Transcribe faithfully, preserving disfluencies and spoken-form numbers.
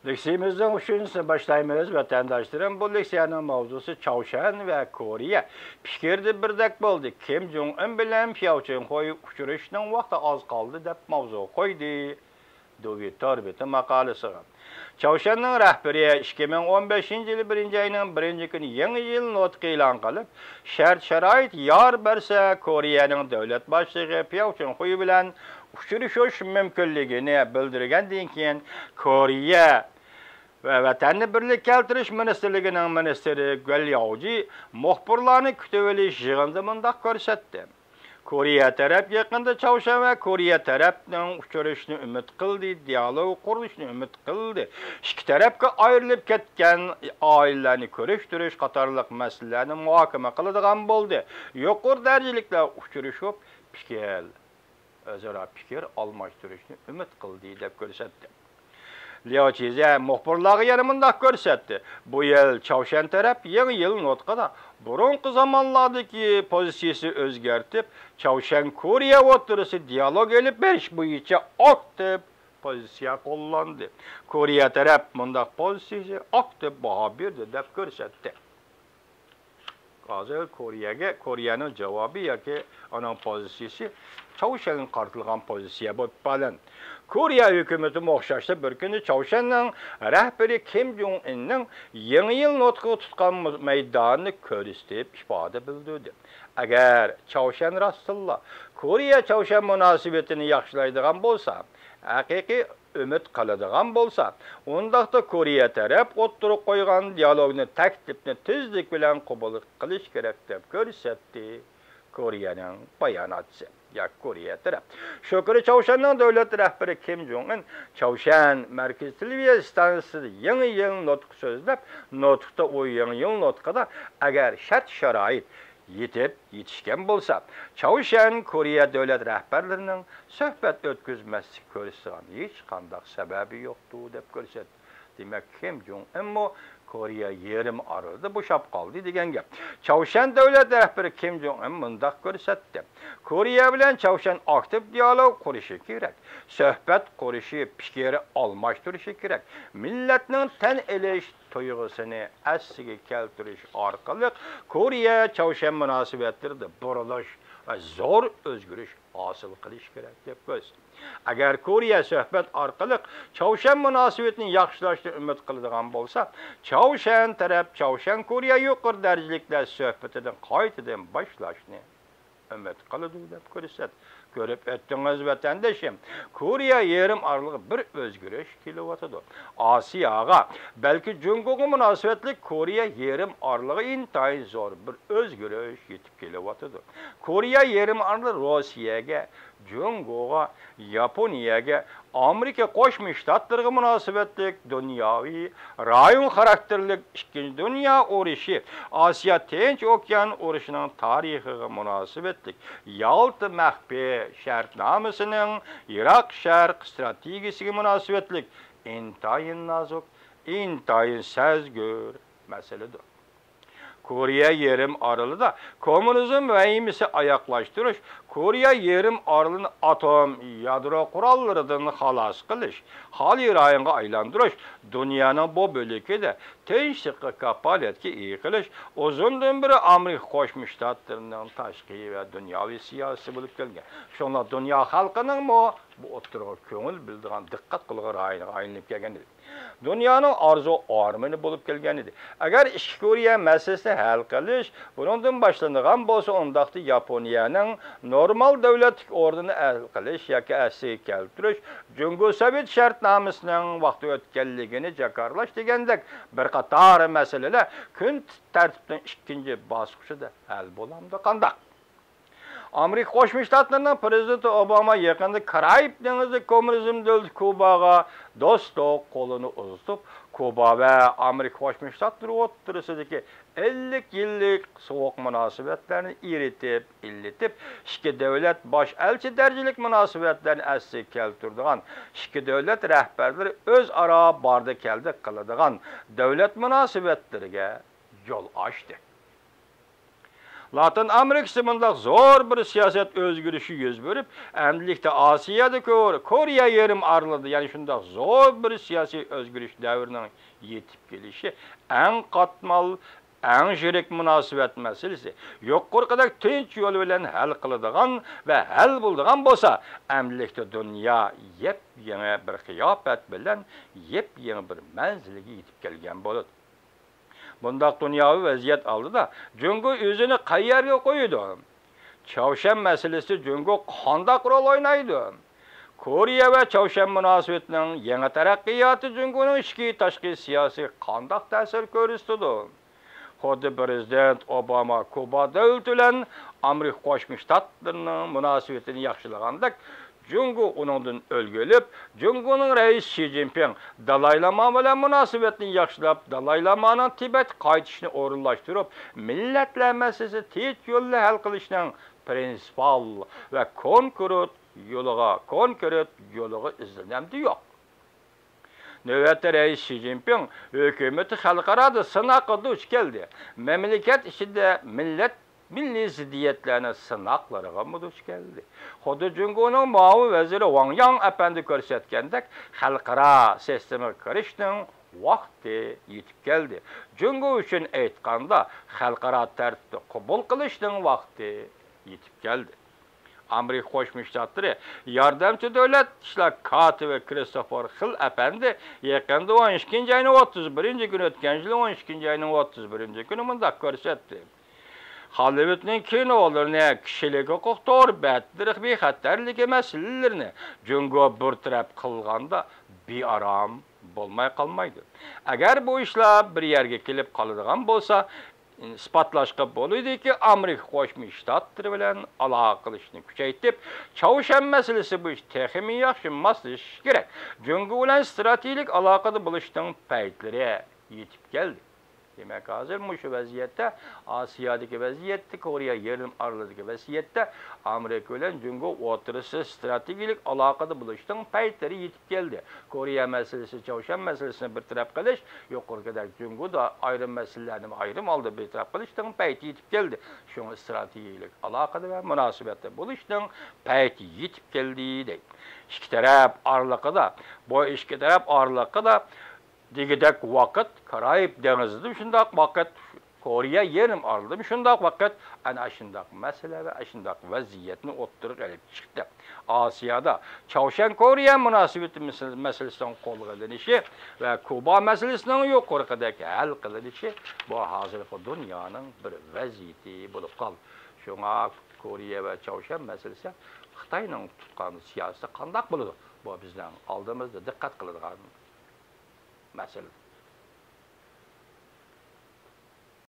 لېكسىيىمىزنىڭ ئۈچىنچىسىنى باشلايمىز، ۋەتەنداشلىرىم. بۇ لېكسىيەنىڭ ماۋزۇسى چاۋشيەن ۋە كورېيە. پىكىردە بىردەك بولدى. كىم جۇڭ ئىن بىلەن پياۋ چىڭخۇي ئۇچرىشىشنىڭ ۋاقتى ئاز قالدى، دەپ ماۋزۇ قويدى. دۇۋى تور بېتى ماقالىسىغا. چاۋشيەننىڭ رەھبىرى ئىككى مىڭ ئون بەشىنچى يىلى بىرىنچى ئاينىڭ بىرىنچى كۈنى يېڭى يىل نۇتقى ئېلان قىلىپ، شەرت-شارائىت يار بەرسە، كورېيەنىڭ دۆلەت باشلىقى پياۋ چىڭخۇي بىلەن ئۇچرىشىش مۇمكىنلىكىنى بىلدۈرگەندىن كېيىن، كورېيە ۋە ۋەتەننى بىرلىككە كەلتۈرۈش مىنىستىرلىكىنىڭ مىنىستىرى گۇەن ياۋجى مۇخبىرلارنى كۈتۈۋېلىش يىغىنىدا مۇنداق كۆرسەتتى. كورېيە تەرەپ يېقىندا چاۋشيەن ۋە كورېيە تەرەپنىڭ ئۇچرىشىشىنى ئۈمىد قىلدى، دىيالوگ قۇرۇلۇشىنى ئۈمىد قىلدى، ئىككى تەرەپكە ئايرىلىپ كەتكەن ئائىلىلەرنى كۆرۈشتۈرۈش قاتارلىق مەسىلىلەرنى مۇھاكىمە قىلىدىغان بولدى. يۇقىرى دەرىجىلىكلەر ئۇچرىشىپ، پىكىر، ئۆزئارا پىكىر ئالماشتۇرۇشنى ئۈمىد قىلدى، دەپ كۆرسەتتى. لياۋ چىزە مۇخبىرلارغا يەنە مۇنداق كۆرسەتتى: بۇ يىل چاۋشيەن تەرەپ يېڭى يىل نۇتقىدا بۇرۇنقى زامانلاردىكى پوزىتسىيىسىنى ئۆزگەرتىپ، چاۋشيەن كورېيە ئوتتۇرىسى دىيالوگ ئېلىپ بېرىش بويىچە ئاكتىپ پوزىتسىيە قوللاندى. كورېيە تەرەپ مۇنداق پوزىتسىيىسى ئاكتىپ باھا بېرىدۇ، دەپ كۆرسەتتى. ھازىر كورېيەگە، كورېيەنىڭ جاۋابى ياكى ئۇنىڭ پوزىتسىيىسى چاۋشيەنگە قارىتىلغان پوزىتسىيە بولۇپ ئىپادىلەندى. كورېيە ھۆكۈمىتىمۇ ئوخشاشلا بىر كۈنى چاۋشيەننىڭ رەھبىرى كىم جۇڭ ئىننىڭ يېڭى يىل نۇتقىغا تۇتقان مەيدانىنى كۆرسىتىپ ئىپادە بىلدۈردى. ئەگەر چاۋشيەن راستتىنلا كورېيە چاۋشيەن مۇناسىۋىتىنى ياخشىلايدىغان بولسا، ھەقىقىي ئۈمىد قىلىدىغان بولسا، ئۇنداقتا كورېيە تەرەپ ئوتتۇرىغا قويغان دىيالوگنى، تەكلىپنى تېزلىك بىلەن قوبۇل قىلىش كېرەك، دەپ كۆرسەتتى كورېيەنىڭ باياناتچىسى ياكى كورېيە تەرەپ. شۇ كۈنى چاۋشيەننىڭ دۆلەت رەھبىرى كىم جۇڭ ئىن چاۋشيەن مەركىزىي تېلېۋىزىيە ئىستانسىسىدا يېڭى يىل نۇتقى سۆزلەپ، نۇتقتا ئۇ يېڭى يىل نۇتقىدا ئەگەر شەرت-شارائىت يېتىپ يېتىشكەن بولسا، چاۋشيەن كورېيە دۆلەت رەھبەرلىرىنىڭ سۆھبەت ئۆتكۈزمەسلىك كۆرسىتىدىغان ھېچقانداق سەۋەبى يوقتۇ، دەپ كۆرسەتتى. دېمەك، كىم جۇڭ ئىنمۇ كورېيە يېرىم ئارىلىدا بوشاپ قالدى دېگەن گەپ. چاۋشيەن دۆلەت رەھبىرى كىم جۇڭ ئىن مۇنداق كۆرسەتتى: كورېيە بىلەن چاۋشيەن ئاكتىپ دىيالوگ قۇرۇشى كېرەك، سۆھبەت قۇرۇشى، پىكىر ئالماشتۇرۇشى كېرەك، مىللەتنىڭ تەن ئېلىش تۇيغۇسىنى ئەسلىگە كەلتۈرۈش ئارقىلىق كورېيە چاۋشيەن مۇناسىۋەتلىرىدە بۇرۇلۇش ۋە زور ئۆزگىرىش ھاسىل قىلىش كېرەك، دەپ كۆرسىتىدۇ. ئەگەر كورېيە سۆھبەت ئارقىلىق چاۋشيەن مۇناسىۋىتىنى ياخشىلاشنى ئۈمىد قىلىدىغان بولسا، چاۋشيەن تەرەپ چاۋشيەن كورېيە يۇقىرى دەرىجىلىكلەر سۆھبىتىنى قايتىدىن باشلاشنى ئۈمىد قىلىدۇ، دەپ كۆرسەت-، كۆرۈپ ئۆتتىڭىز، ۋەتەندىشىم. كورېيە يېرىم ئارىلىغا بىر ئۆزگىرىش كېلىۋاتىدۇ. ئاسىياغا، بەلكى جۇڭگوغا مۇناسىۋەتلىك كورېيە يېرىم ئارىلىغا ئىنتايىن زور بىر ئۆزگىرىش يېتىپ كېلىۋاتىدۇ. كورېيە يېرىم ئارىلى روسىيەگە، جۇڭگوغا، ياپونىيەگە، ئامېرىكا قوشما شتاتلىرىغا مۇناسىۋەتلىك دۇنياۋى رايون خاراكتېرلىك ئىككىنچى دۇنيا ئۇرۇشى، ئاسىيا تىنچ ئوكيان ئۇرۇشىنىڭ تارىخىغا مۇناسىۋەتلىك، يالتا مەخپىي شەرتنامىسىنىڭ يىراق شەرق ئىستراتېگىيىسىگە مۇناسىۋەتلىك ئىنتايىن نازۇك، ئىنتايىن سەزگۈر مەسىلىدۇر. كورېيە يېرىم ئارىلىدا كوممۇنىزم ۋەھىمىسى ئاياغلاشتۇرۇش، كورېيە يېرىم ئارىلىنى ئاتوم يادرو قوراللىرىدىن خالاس قىلىش، خالىي رايونغا ئايلاندۇرۇش، دۇنيانىڭ بۇ بۆلىكىدە تىنچلىققا كاپالەتكە ئىگە قىلىش ئۇزۇندىن بېرى ئامېرىكا قوشما شتاتلىرىنىڭ تاشقى ۋە دۇنياۋى سىياسىتى بولۇپ كەلگەن. شۇڭا دۇنيا خەلقىنىڭمۇ بۇ ئوتتۇرىغا كۆڭۈل بۆلىدىغان، دىققەت قىلىدىغان رايونىغا ئايلىنىپ كەلگەن ئىدى. دۇنيانىڭ ئارزۇ ئارمىنى بولۇپ كەلگەن ئىدى. ئەگەر ئىككى كورېيە مەسىلىسىنى ھەل قىلىش بۇنىڭدىن باشلىنىدىغان بولسا، ئۇنداقتا ياپونىيەنىڭ نورمال دۆلەتلىك ئورنىنى ھەل قىلىش ياكى ئەسلىگە كەلتۈرۈش، جۇڭگو سوۋېت شەرتنامىسىنىڭ ۋاقتى ئۆتكەنلىكىنى جاكارلاش دېگەندەك بىر قاتار مەسىلىلەر كۈن تەرتىپنىڭ ئىككىنچى باسقۇچىدا ھەل بولامدۇ قانداق؟ ئامېرىكا قوشما شتاتلىرىنىڭ پىرېزىدېنتى ئوباما يېقىندا كارائىب دېڭىزى كوممۇنىزم دۆلىتى كۇباغا دوستلۇق قولىنى ئۇزىتىپ، كۇبا ۋە ئامېرىكا قوشما شتاتلىرى ئوتتۇرىسىدىكى ئەللىك يىللىق سوغۇق مۇناسىۋەتلەرنى ئېرىتىپ، ئىللىتىپ، ئىككى دۆلەت باش ئەلچى دەرىجىلىك مۇناسىۋەتلەرنى ئەسلىگە كەلتۈرىدىغان، ئىككى دۆلەت رەھبەرلىرى ئۆزئارا باردى-كەلدى قىلىدىغان دۆلەت مۇناسىۋەتلىرىگە يول ئاچتى. لاتىن ئامېرىكىسى مۇنداق زور بىر سىياسەت ئۆزگىرىشى يۈز بېرىپ، ئەمدىلىكتە ئاسىيادا كور-، كورېيە يېرىم ئارىلىدا يەنە شۇنداق زور بىر سىياسىي ئۆزگىرىش دەۋرىنىڭ يېتىپ كېلىشى ئەڭ قاتمال، ئەڭ يىرىك مۇناسىۋەت مەسىلىسى يۇقىرىقىدەك تىنچ يول بىلەن ھەل قىلىدىغان ۋە ھەل بولىدىغان بولسا، ئەمدىلىكتە دۇنيا يېپيېڭى بىر قىياپەت بىلەن يېپيېڭى بىر مەنزىلگە يېتىپ كەلگەن بولىدۇ. بۇنداق دۇنياۋى ۋەزىيەت ئالدىدا جۇڭگو ئۆزىنى قەيەرگە قويىدۇ؟ چاۋشيەن مەسىلىسىدە جۇڭگو قانداق رول ئوينايدۇ؟ كورېيە ۋە چاۋشيەن مۇناسىۋىتىنىڭ يېڭى تەرەققىياتى جۇڭگونىڭ ئىچكى، تاشقى سىياسىتىگە قانداق تەسىر كۆرسىتىدۇ؟ خۇددى پىرېزىدېنت ئوباما كۇبا دۆلىتى بىلەن ئامېرىكا قوشما شتاتلىرىنىڭ مۇناسىۋىتىنى ياخشىلىغاندەك، جۇڭگو ئۇنىڭدىن ئۈلگە ئېلىپ، جۇڭگونىڭ رەئىسى شى جىنپىڭ دالاي لاما بىلەن مۇناسىۋەتنى ياخشىلاپ، دالاي لامانىڭ تىبەتكە قايتىشىنى ئورۇنلاشتۇرۇپ، مىللەتلەر مەسىلىسىنى تىنچ يولدا ھەل قىلىشنىڭ پرىنسىپال ۋە كونكرېت يولىغا، كونكرېت يولىغا ئىزدىنەمدۇ يوق؟ نۆۋەتتە رەئىس شى جىنپىڭ ھۆكۈمىتى خەلقئارادا سىناققا دۇچ كەلدى. مەملىكەت ئىچىدە مىللەت، مىللىي زىددىيەتلەرنىڭ سىناقلىرىغىمۇ دۇچ كەلدى. خۇددى جۇڭگونىڭ مۇئاۋىن ۋەزىرى ۋاڭ ياڭ ئەپەندى كۆرسەتكەندەك، خەلقئارا سىستېمىغا كىرىشنىڭ ۋاقتى يېتىپ كەلدى. جۇڭگو ئۈچۈن ئېيتقاندا، خەلقئارا تەرتىپنى قوبۇل قىلىشنىڭ ۋاقتى يېتىپ كەلدى. ئامېرىكا قوشما شتاتلىرى ياردەمچى دۆلەت ئىشلار كاتىپى كرىستوفېر خىل ئەپەندى يېقىندا ئون ئىككىنچى ئاينىڭ ئوتتۇز بىرىنچى كۈنى، ئۆتكەن يىلى ئون ئىككىنچى ئاينىڭ ئوتتۇز بىرىنچى كۈنى مۇنداق كۆرسەتتى. خاللىۋۇدنىڭ كىنولىرىنى، كىشىلىك ھوقۇق، تور بەتلىرى، بىخەتەرلىكى مەسىلىلىرىنى جۇڭگو بىر تەرەپ قىلغاندا بىئارام بولماي قالمايدۇ. ئەگەر بۇ ئىشلار بىر يەرگە كېلىپ قالىدىغان بولسا، ئىسپاتلاشقا بولىدۇكى، ئامېرىكا قوشما شتاتلىرى بىلەن ئالاقە قىلىشنى كۈچەيتىپ، چاۋشيەن مەسىلىسى بويىچە تېخىمۇ ياخشى ماسلىشىش كېرەك. جۇڭگو بىلەن ئىستراتېگىيىلىك ئالاقىدە بولۇشنىڭ پەيتلىرى يېتىپ كەلدى. دېمەك، ھازىر مۇشۇ ۋەزىيەتتە، ئاسىيادىكى ۋەزىيەتتە، كورېيە يېرىم ئارىلىدىكى ۋەزىيەتتە ئامېرىكا بىلەن جۇڭگو ئوتتۇرىسىدا ئىستراتېگىيىلىك ئالاقىدە بولۇشنىڭ پەيتلىرى يېتىپ كەلدى. كورېيە مەسىلىسى، چاۋشيەن مەسىلىسىنى بىر تەرەپ قىلىش، يۇقىرىقىدەك جۇڭگودا ئايرىم مەسىلىلەرنى ئايرىم ھالدا بىر تەرەپ قىلىشنىڭ پەيتى يېتىپ كەلدى. شۇڭا ئىستراتېگىيىلىك ئالاقىدە ۋە مۇناسىۋەتتە بولۇشنىڭ پەيتى يېتىپ كەلدى، دەيدۇ. ئىككى تەرەپ ئارىلىقىدا، بۇ ئىككى تەرەپ ئارىلىقىدا دېگۈدەك ۋاقىت كارايىب دېڭىزىدىمۇ شۇنداق ۋاقىت، كورېيە يېرىم ئارىلىدىمۇ شۇنداق ۋاقىت، ئەنە ئاشۇنداق مەسىلە ۋە ئاشۇنداق ۋەزىيەتنى ئوتتۇرىغا ئېلىپ چىقتى. ئاسىيادا چاۋشيەن كورېيە مۇناسىۋىتى مەسىل-، مەسىلىسىنىڭ قولغا ئېلىنىشى ۋە كۇبا مەسىلىسىنىڭ يۇقىرىقىدەك ھەل قىلىنىشى، بۇ ھازىرقى دۇنيانىڭ بىر ۋەزىيىتى بولۇپ قالدى. شۇڭا كورېيە ۋە چاۋشيەن مەسىلىسى خىتاينىڭ تۇتقان سىياسىتى قانداق بولىدۇ؟ بۇ بىزنىڭ ئالدىمىزدا دىققەت قىلىدىغان مەسىلە.